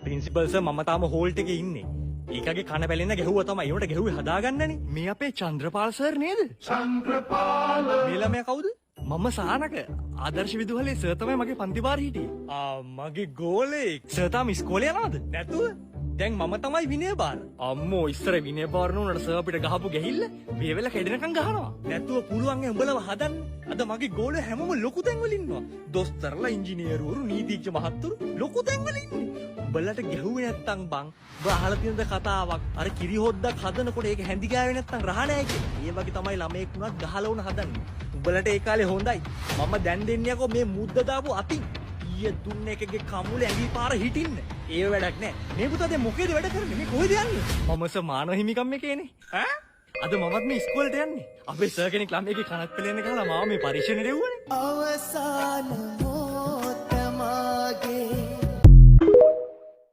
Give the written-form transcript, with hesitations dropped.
Principal sir, මම තාම halt එකේ ඉන්නේ. ඒකගේ කන පැලෙන්න ගැහුවා තමයි. ඒකට ගැහුවේ හදාගන්නනේ. මේ අපේ චන්ද්‍රපාල සර් නේද? චන්ද්‍රපාල. මේ ළමයා කවුද? මම සානක. ආදර්ශ විදුහලේ සර් තමයි මගේ පන්ති වාර හිටියේ. ආ, මගේ ගෝලෙක්. සර් තාම ඉස්කෝලේ යනවද? නැතුව? දැන් මම තමයි විනය බාර. අම්මෝ, ඉස්සර විනය බාර නුනට සර් අපිට ගහපු ගැහිල්ල වේවැල කැඩෙනකන් ගහනවා. නැතුව පුළුවන් ඈ උඹලව හදන්න. අද මගේ ගෝලයෝ හැමෝම ලොකු තැන්වල ඉන්නවා. දොස්තරලා, ඉංජිනේරුවරු, නීතිඥ මහත්තුරු ලොකු තැන්වල ඉන්නේ. උඹලට ගැහුවේ නැත්තම් බං, උඹ අහලා තියෙනද කතාවක්? අර කිරි හොද්දක් හදනකොට ඒක හැඳි ගෑවේ නැත්තම් රහ නෑ කියලා. ඒ වගේ තමයි ළමයෙක් වුණත් ගහලා උන හදන්නේ. උඹලට ඒ කාලේ හොඳයි. මම දැන් දෙන්නේ යකෝ මේ මුද්ද දාපු අතින්. ඊයේ දුන්න එකගේ කමුලේ ඇඟි පාර හිටින්න. ඒ වැඩක් නෑ. මේ පුතා දැන් මොකේද වැඩ කරන්නේ? මේ කොහෙද යන්නේ? මම සර් මානව හිමිකම් එකේනේ. ඈ? අද මමත් මේ ඉස්කෝලේට යන්නේ. අපේ සර් කෙනෙක් ළමයෙක්ගේ කනක් පෙලෙන්න ගහලා මාව මේ පරීක්ෂණයට එව්වනේ. අවසාන